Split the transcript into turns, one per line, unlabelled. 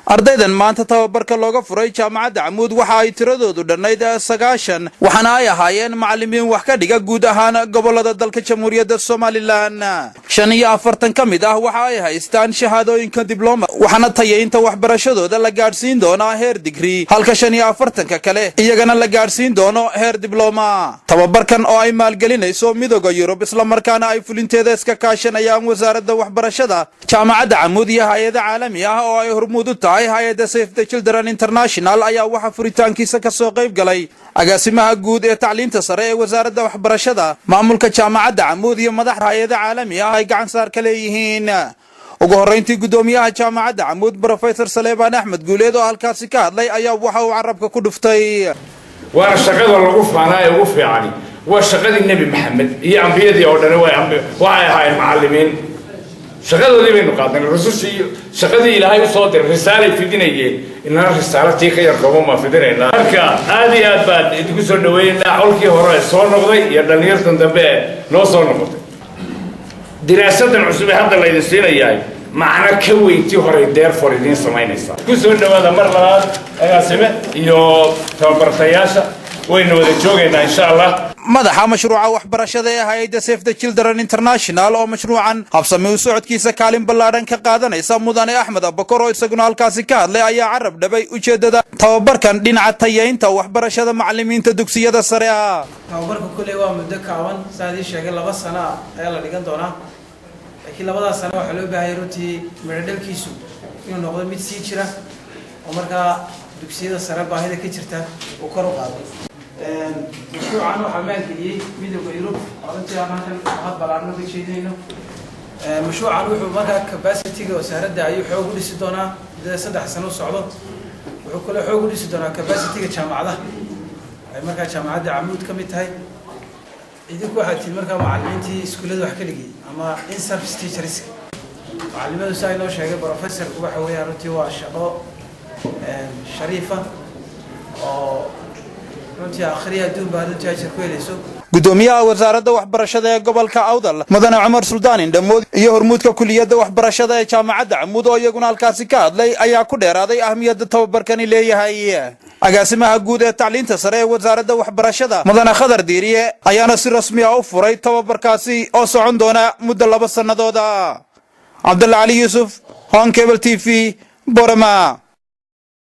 Ardaydan maanta tababarka looga furay Jaamacadda Camuud waxa ay tiradoodu dhannayd 90, waxaana ay ahaayeen macallimiin wax ka dhiga guud ahaan gobolada dalka Jamhuuriyadda Somaliland. 45 ka mid ah waxa ay haystaan shahaadooyinka dibloma, waxaana tayaynta waxbarashadooda la gaadhsiin doonaa heer digrii, halka 45-ka kale iyagana la gaadhsiin doono heer dibloma. Tababarkan oo ay maalgelinayso Midooda Yurub, islamarkaana ay fulinteeda iska kaashanayaan Wasaaradda Waxbarashada, Jaamacadda Camuud iyo hay-ada caalami ah oo ay hormuud u tahay hay-adda Save the Children International, ayaa waxaa furitaankiisa ka soo qayb galay agaasimaha guud ee tacliinta sare ee Wasaaradda Waxbarashada, maamulka Jaamacadda Camuud iyo madax hay-ada caalami ah ay gacan saar ka leeyihiin. Ugu horrayntii, guddoomiyaha Jaamacadda Camuud, Brofesor Saleebaan Axmed Guuleed, oo halkaasi ka hadlay ayaa waxa uu carabka ku dhuftay:
Waana shaqada lagu faanaa ee ugu fiicani. Waa shaqadii Nebi Maxamed iyo ambiyadii oo dhani waxay ahaayeen macallimiin. Shaqadoodii baynu qaadanay. Rusushii shaqadii Ilaahay usoo diray risaalay fidinayeen, inana risaalo tii ka yar kooban baan fidinaynaa. Marka aad iyo aad baan idinku soo dhaweynaynaa colkii hore soo noqday iyo dhallinyartan dambe ee noo soo noqotay. Diraasadan cusub ee hadda laydin siinayahay macno ka weyn tii horey therefore idiin samaynaysaa. Ku soo dhawaada mar labaad, agaasime iyo tababartayaasha. Waynu wada joogaynaa, insha Allah.
Madaxa mashruuca waxbarashada ee hay-adda Save the Children International oo mashruucan habsami u socodkiisa kaalin ballaadhan ka qaadanaysa, mudane Axmed Abakor, oo isaguna halkaasi ka hadlay ayaa carab dhabay ujeeddada tababarkan dhinaca tayaynta waxbarashada macallimiinta dugsiyada sare ah.
Tababarka kolley waa muddo kaaban, saa idii sheegay, 2 sano ah ayaa la dhigan doonaa, laakiin labadaas sano waxaa loo baahaya runtii midho dhalkiisu inuu noqdo mid sii jira oo markaa dugsiyada sare baahida ka jirta uu kor u qaado. Mashruucan waxaa maalgeliyey Midooda Yurub oo runtii aan halkan mahad ballaarno ka jeedinayno. Mashruucan wuxuu markaa capacity-ga wasaaradda ayuu xoog u dhisi doonaa muddada 3 sano u socdo. Wuxuu kaloo xoog u dhisi doonaa capacity-ga jaamacadaha ay markaa Jaamacadda Camuud ka mid tahay. Idinku waxaad tihiin markaa macallimiintii iskuullada wax ka dhigay ama in service teachers. Macallimadu, saa inoo sheegay professorku, waxa weeyaan runtii waa shaqo shariifa oo runtii akhriya adduun baa runtii ajar ku helayso.
Guddoomiyaha Wasaaradda Waxbarashada ee gobolka Awdal, mudane Cumar Suldaan Indhamood, iyo hormuudka kuliyadda waxbarashada ee Jaamacadda Camuud oo iyaguna halkaasi ka hadlay ayaa ku dheeraaday ahmiyadda tababarkani leeyahay. Agaasimaha guud ee tacliinta sare ee Wasaaradda Waxbarashada, mudane Khadar Diiriye, ayaana si rasmi ah u furay tababarkaasi oo socon doona muddo 2 sannadooda. Cabdulla Cali Yuusuf, Horn Cable TV, Borama.